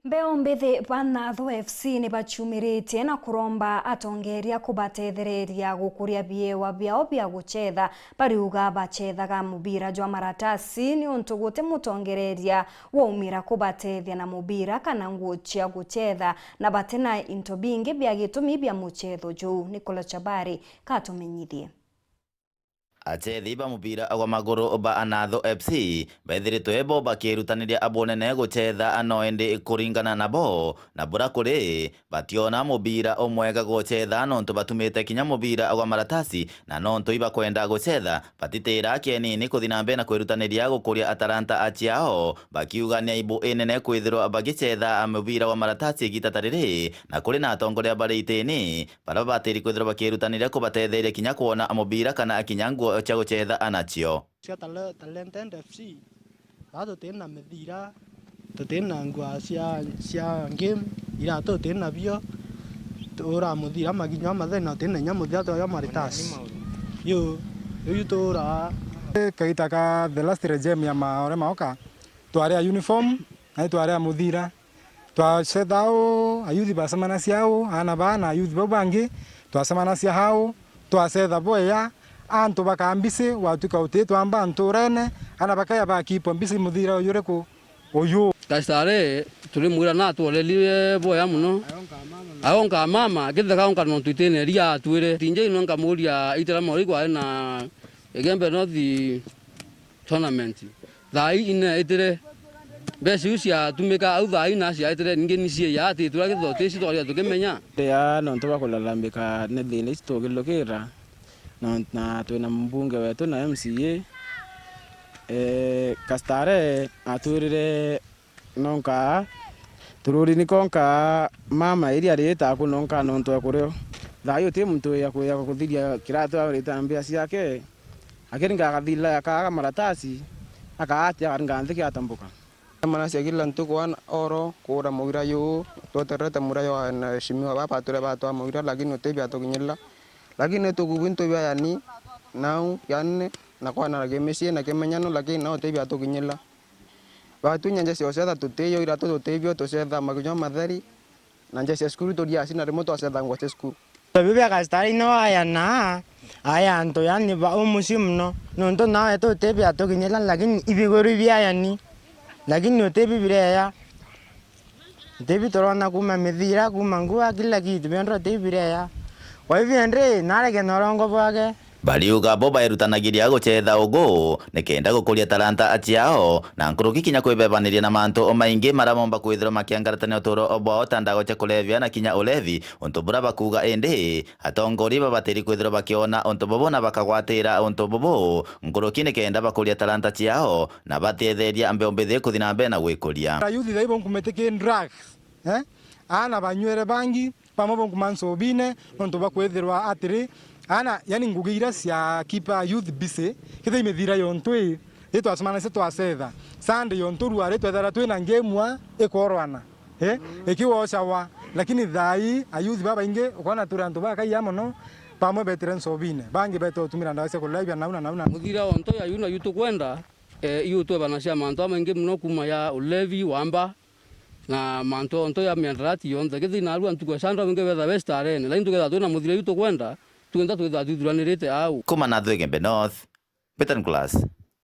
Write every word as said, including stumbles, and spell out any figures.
Mbeu mbithi ba Nathu F C ni bachumiritie na kuromba atongeria kubatethereria gukuria biewa biao bia guchetha. Bariuga bachethaga mubira jwa maratasi niuntu guti mutongereria waumira kubatethia na mubira kana nguo cia guchetha, na bati na into bingi bia gitumi bia muchetho juu. Nicola Chabari katumenyithie. Achethi ba mubira gwa maguru ba Anatho F C bethiritwe bo bakirutaniria abonene guchetha, no indi kuringana nabo na bura kuri, bationa mubira umwega guchetha nontu batumite kinya mubira gwa maratasi, na nontu ibakwenda guchetha, batitira kienini kuthi na mbere na kwirutaniria gukuria ataranta aciao, bakiuga ni aibu inene kwithirwa bagichetha mubira wa maratasi igita ta riri, na kuri na atongoria bari itini, baria babatiri kwithirwa bakirutaniria kubatetheria kinya kwona mubira kana kinya nguo cia guchetha anacio. Cia Tale-, Talented F C, aa tuti na mithira, tuti na nguo cia, cia game, iratu tuti nabio, tuura muthira makinya matheri na tuti na inya muthira twa maritasi. Yu, riu tuura. Kaita ka the last regime ya maore maoka, twari a uniform, na twari a muthira. Twacetha au, ayuthi bacemanacia au, aana baa na ayuthi bau bangi, twacemanacia au, twacetha bwea, antu bakambisi, gwatuika uti twamba nturene, aana bakaya bakipwa mbisi muthira uyu uriku uyu. Kastare, turimwira na atworerire bwea mono. Aonka mama, kitheka onka nontu itine ria atwire. Tinje ino nkamuria itira mori kwari na Igembe North tournament. Thaa ii ine itire. Mbeca iu ciatumika au thaa ii na ciaitire, ningi ni ciiya ati turia githoti ici twaria tukimenya. Ria nontu bwa kulalambika ni thina ici tugilukira, na, na twina mbunge wetu na M C A. Eh, Kastare atwirire nonka, tururi ni konka mama iria riita aku nonka nontu akurio. Thaa ii uti muntu ya ku-, ya kuthiria kiratu aurite mbia ciake. Akiringa akathila akaaga maratasi, akaati akaringa nthi kiatambuka. Mana cia kila ntuku wana oro kuura muira juu, tweterete muira jwa na Heshimiwa baba atwire batwaa muira, lakini uti biatukinyirira. Lakini tukubu into bia yani, nau, yani, na kwanaragia micii na kimenyano, lakini nao uti biatukinyirira. Batunya nja cia ucetha tutiyo, iratu tutibio, tucetha makinya matheri, na nja cia cukuru turiaci na rimwe twacetha ngwa cia cukuru. Biu bia Kastare ino aya na aya antu yani ba umuci mono, nontu nawe tuti biatukinyira, lakini ibiguru bia yani, lakini uti bibireya. Uti biturona kuma mithira, kuma ngua, kila kitu, bionthe uti bibireya. Kwa hivyo ndi, narege na urongo bwake. Bariuga bo baerutanagiria gucetha ugu nikenda gukuria talanta ciao, na nkuruki kinya kwibebaniria na mantu o maingi maria momba kwithirwa makiangaratania uturo bwao ta ndawa cia kulevya na kinya ulevi, untu buria bakuuga indi atongoria babatiri kwithirwa bakiona untu bubu na bakagwatira untu bubu nkuruki nikenda bakuria talanta ciao na batetheria mbeombithi kuthi na mbere na gwikuria. Ayuthi thai bonkumite ki drugs, eh? Aana banywire bangi, bamwe bonkuma nsobine, nontu bwa kwithirwa atiri, aana, yani, ngugi iria cia keep a youth busy, kethira imithira yontu ii, ii twacemanagia twacetha. Sunday yontu ruari twethagirwa twina game wa ikorwana, eh, ikiwocawa. Lakini thaa ii, ayuthi babaingi, ukoona turi antu bakaiya mono, bamwe betire nsobine, bangi betire utumira ndawa cia kulevya, nau na nau na. Muthira ontu ya yu na yu tukwenda, eh, yu twebanacia mantu jamaingi mono, kuma ya ulevi, wamba, na mantu onto ya miandarati yonthe. Kethira narua ntuku ya Shandra wingi betha westarene, lakini tukethira twina muthira yu tukwenda, twintha twithira twithuranirite au. Kuma na Thwege North, Peter Nicholas,